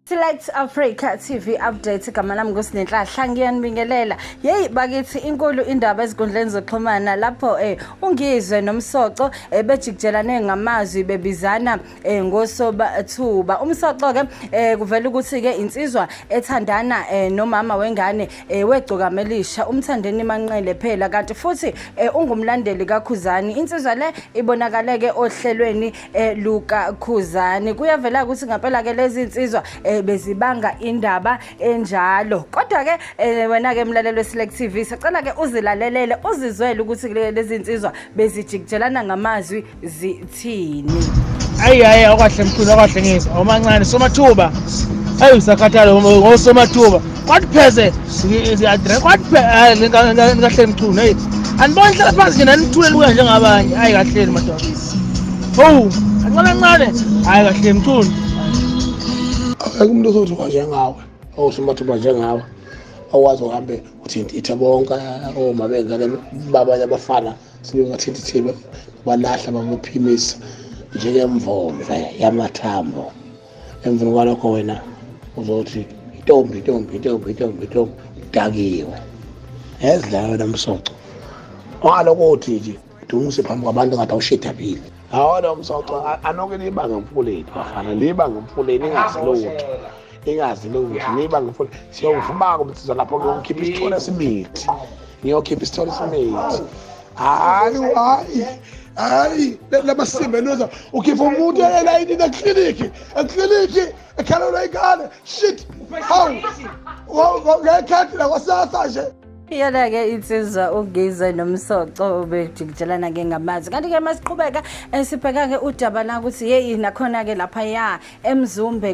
Select Africa TV update, igama lami nguSinenhlahla, ngiyanibingelela. Hey bakithi, inkulu indaba ezinkundleni zokuxhumana lapho uNgizwe noMsoco bejikijelane ngamazwi, bebizana ngosobathuba. UMsoco ke kuvela ukuthi ke insizwa ethandana nomama wengane weGcokamelisha, uMthandeni Manqele phela, kanti futhi ungumlandeli kaKhuzani. Insizwa le ibonakaleke ohlelweni luka Khuzani. Kuyavela ukuthi ngempela ke lezi insizwa bezibanga indaba enjalo. Kodwa ke wena ke mlaleli weSelect TV, sicela ke uzilalelele, uzizwele ukuthi lezi insizwa bezijikijelana ngamazwi zithini. Ayi hayi, awukahle mkhulu, awukahle ngizwa awumancane somathuba. Ayi, usakhathala ngosomathuba kwathi pheze siyadre kwathi kahle mchunu. Hey, aniboni, hlala phansi nje nanithule luya njengabanye. Hayi kahleni madoda, owu kancane kancane. Hayi kahle mchunu. Akekho umuntu ozothuka njengawe, owusomathuba njengawe, okwazi uhambe uthintithe bonke oma bengane babanye abafana sebengathintithiwe, balahla, bamuphimisa njengemvomve yamathambo. Emveni kwalokho wena uzothi intombi, intombi, intombi, intombi, intombi, udakiwe ezidlala wena Msoco. Ungalokho uthi nje dumuse phambi kwabantu ngathi awushedabile. Hawu, lo Msoco anoke nibanga emfuleni, bafana, nibanga emfuleni, ingazi lutho, ingazi lutho, nibanga emfuleni. Siyovuma-ke umsizwa lapho, ngiyokhipha isithole simithi, ngiyokhipha isithole simithi. Hayi hayi hayi, lamasimba enoza ukhipha umuntu elayinini ekliniki, ekliniki ekhalelwa ingane. Shit, hawu, ngekhathi lakwasasa nje. Iyona-ke insizwa uNgizwe noMsoco bejikijelana-ke ngamazwi. Kanti-ke masiqhubeka sibheka-ke udaba la ukuthi yeyi, nakhona-ke laphaya eMzumbe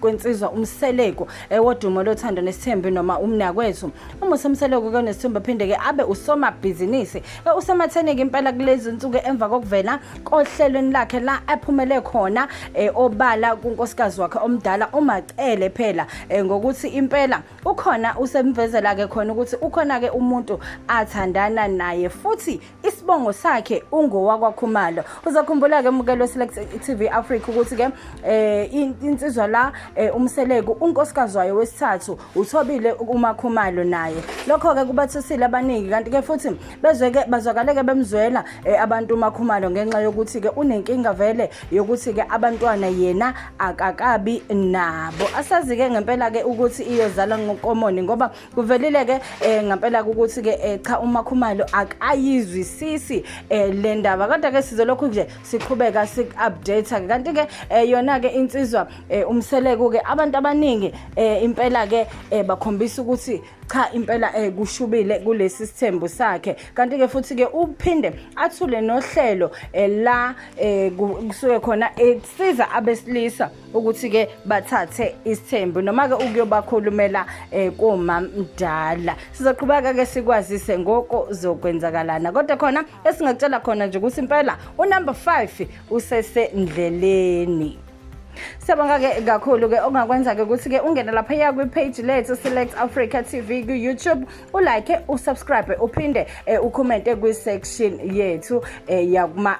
kwensizwa uMseleku wodumo loThando Nesithembu noma umnakwethu uMusa Mseleku-ke onesithembu aphinde-ke abe usomabhizinisi. Usematheni-ke impela kulezi nsuku emva kokuvela kohlelweni lakhe la aphumele khona obala kunkosikazi wakhe omdala uMaCele phela ngokuthi impela ukhona usemvezela-ke khona ukuthi ukhona-ke umuntu athandana naye futhi isibongo sakhe ungowakwaKhumalo. Uzakhumbula-ke mukelo Select TV Africa ukuthi-ke insizwa la uMseleku, unkosikazi wayo wesithathu uThobile uMaKhumalo naye. Lokho-ke kubathusile abaningi, kanti-ke futhi bezweke bazwakaleke bemzwela abantu uMaKhumalo ngenxa yokuthi-ke unenkinga vele yokuthi-ke abantwana yena akakabi nabo. Asazi-ke ngempela-ke ukuthi iyozala ngokomoni, ngoba kuvelile-ke ngempela ukuthi-ke cha, uMaKhumalo akayizwisisi le ndaba. Kodwa-ke sizolokhu nje siqhubeka siku-update-ke. Kanti-ke yona-ke insizwa uMseleku-ke, abantu abaningi impela-ke bakhombisa ukuthi cha, impela kushubile kulesi sithembu sakhe. Kanti-ke futhi-ke uphinde athule nohlelo la kusuke khona esiza abesilisa ukuthi-ke bathathe isithembu noma-ke ukuyobakhulumela komamdala. Sizoqhubeka-ke sikwazise ngoko zokwenzakalana, kodwa khona esingakutshela khona nje ukuthi impela unumber 5 usesendleleni. Siyabonga-ke kakhulu-ke. Ongakwenza-ke ukuthi-ke ungene laphaya kwi-page lethu Select Africa TV ku-YouTube, ulike, usubscribe, uphinde ucommente kwi-section yethu yakuma